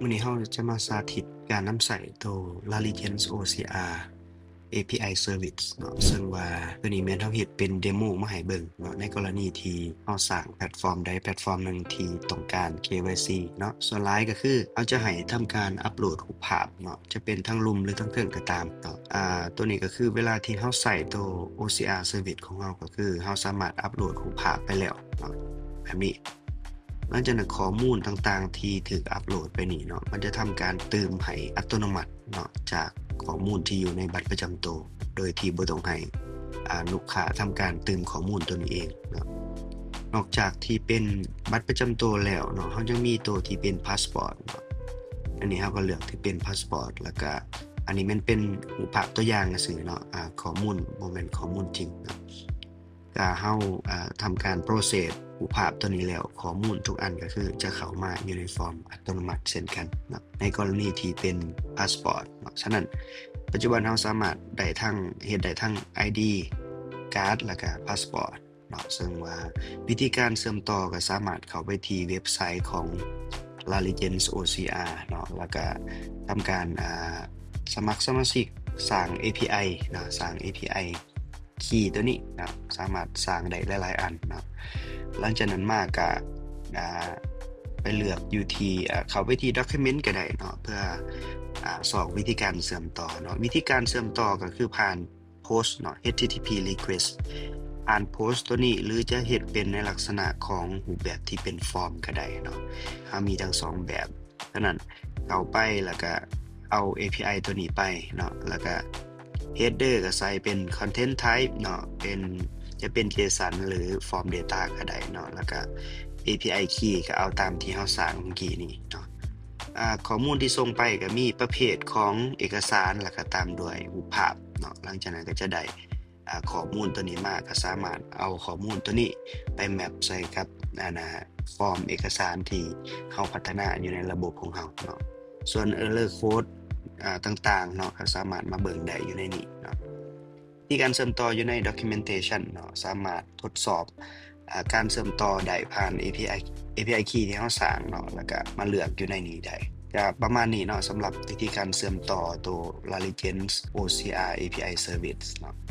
ມື້ນີ້ເຮົາຈະມາສາທິດການນຳໃຊ້ໂຕ Larligence ໂອ ຊີ ອາ ເອ ພີ ໄອ Service ເນາະ ເຊິ່ງວ່າໂຕນີ້ແມ່ນເຮົາເຮັດເປັນ demo ມາໃຫ້ເບິ່ງເນາະ ໃນກໍລະນີທີ່ເຮົາສ້າງແພລດຟອມໃດແພລດຟອມໜຶ່ງທີ່ຕ້ອງການ ເຄ ວາຍ ຊີ ເນາະ. ສ່ວນຫຼາຍກໍຄືເຮົາຈະໃຫ້ທຳການອັບໂຫຼດຮູບພາບເນາະ ຈະເປັນທັງລຸ່ມ ຫຼື ທັງເທິງກໍຕາມເນາະ. ອາ ໂຕນີ້ກໍຄືເວລາທີ່ເຮົາໃຊ້ໂຕ ໂອ ຊີ ອາ Service ຂອງເຮົາ ກໍຄືເຮົາສາມາດອັບໂຫຼດຮູບພາບໄປແລ້ວເນາະ ແບບນີ້. ຫຼັງຈາກນັ້ນ ຂໍ້ມູນຕ່າງໆທີ່ຖືກອັບໂຫຼດໄປນີ້ເນາະ ມັນຈະທຳການຕື່ມໃຫ້ອັດຕະໂນມັດເນາະ ຈາກຂໍ້ມູນທີ່ຢູ່ໃນບັດປະຈຳໂຕ ໂດຍທີ່ບໍ່ຕ້ອງໃຫ້ ອາ ລູກຄ້າທຳການຕື່ມຂໍ້ມູນໂຕນີ້ເອງເນາະ. ນອກຈາກທີ່ເປັນບັດປະຈຳໂຕແລ້ວເນາະ ເຮົາຍັງມີໂຕທີ່ເປັນພາສປອດເນາະ. ອັນນີ້ເຮົາກໍເລືອກທີ່ເປັນພາສປອດ ແລ້ວກະອັນນີ້ແມ່ນເປັນຮູບພາບຕົວຢ່າງຊື່ໆເນາະ ອາ ຂໍ້ມູນບໍ່ແມ່ນຂໍ້ມູນຈິງເນາະ. ກະເຮົາ ອາ ທຳການ process ຮູບພາບຕົວນີ້ແລ້ວ ຂໍ້ມູນທຸກອັນກໍຄືຈະເຂົ້າມາຢູ່ໃນຟອມອັດຕະໂນມັດເຊັ່ນກັນເນາະ ໃນກໍລະນີທີ່ເປັນພາສປອດເນາະ. ສະນັ້ນ ປັດຈຸບັນເຮົາສາມາດໄດ້ທັງ ເຮັດໄດ້ທັງ ໄອ ດີ ກາດ ແລ້ວກະພາສປອດເນາະ. ເຊິ່ງວ່າວິທີການເຊື່ອມຕໍ່ກໍສາມາດເຂົ້າໄປທີ່ເວັບໄຊຂອງ Larligence ໂອ ຊີ ອາ ເນາະ ແລ້ວກະທຳການ ອາ ສະໝັກສະມາຊິກ ສ້າງ ເອ ພີ ໄອ ເນາະ ສ້າງ ເອ ພີ ໄອ key ຕົວນີ້ເນາະ ສາມາດສ້າງໄດ້ຫຼາຍໆອັນເນາະ. ຫຼັງຈາກນັ້ນມາກະ ອາ ໄປເລືອກຢູ່ທີ່ ອາ ເຂົ້າໄປທີ່ document ກໍໄດ້ເນາະ ເພື່ອ ອາ ຊອກວິທີການເຊື່ອມຕໍ່ເນາະ. ວິທີການເຊື່ອມຕໍ່ກໍຄືຜ່ານ post ເນາະ ເອช ທີ ທີ ພີ request ຜ່ານ post ຕົວນີ້ ຫຼື ຈະເຮັດເປັນໃນລັກສະນະຂອງຮູບແບບທີ່ເປັນຟອມກໍໄດ້ເນາະ. ເຮົາມີທັງສອງແບບ. ສະນັ້ນເຂົ້າໄປ ແລ້ວກະເອົາ ເອ ພີ ໄອ ຕົວນີ້ໄປເນາະ ແລ້ວກະ header ກໍໃສ່ເປັນ content type ເນາະ ເປັນ ຈະເປັນ JSON ຫຼື form data ກໍໄດ້ເນາະ ແລ້ວກະ เอพีไอ key ກໍເອົາຕາມທີ່ເຮົາສ້າງເມື່ອກີ້ນີ້ເນາະ. ອາ ຂໍ້ມູນທີ່ສົ່ງໄປກໍມີປະເພດຂອງເອກະສານ ແລ້ວກໍຕາມດ້ວຍຮູບພາບເນາະ. ຫຼັງຈາກນັ້ນກໍຈະໄດ້ ອາ ຂໍ້ມູນຕົວນີ້ມາ ກໍສາມາດເອົາຂໍ້ມູນຕົວນີ້ໄປ map ໃສ່ກັບ ອັນນະ ຟອມເອກະສານທີ່ເຮົາພັດທະນາຢູ່ໃນລະບົບຂອງເຮົາເນາະ. ສ່ວນ error code ອາ ຕ່າງໆເນາະ ກໍສາມາດມາເບິ່ງໄດ້ຢູ່ໃນນີ້ເນາະ. ວິທີການເຊື່ອມຕໍ່ຢູ່ໃນ documentation ເນາະ ສາມາດທົດສອບ ອາ ການເຊື່ອມຕໍ່ໄດ້ຜ່ານ เอพีไอ เอพีไอ key ທີ່ເຮົາສ້າງເນາະ ແລ້ວກະມາເລືອກຢູ່ໃນນີ້ໄດ້. ກະປະມານນີ້ເນາະ ສຳລັບວິທີການເຊື່ອມຕໍ່ໂຕ Larligence ໂອ ຊີ ອາ ເອ ພີ ໄອ Service ເນາະ.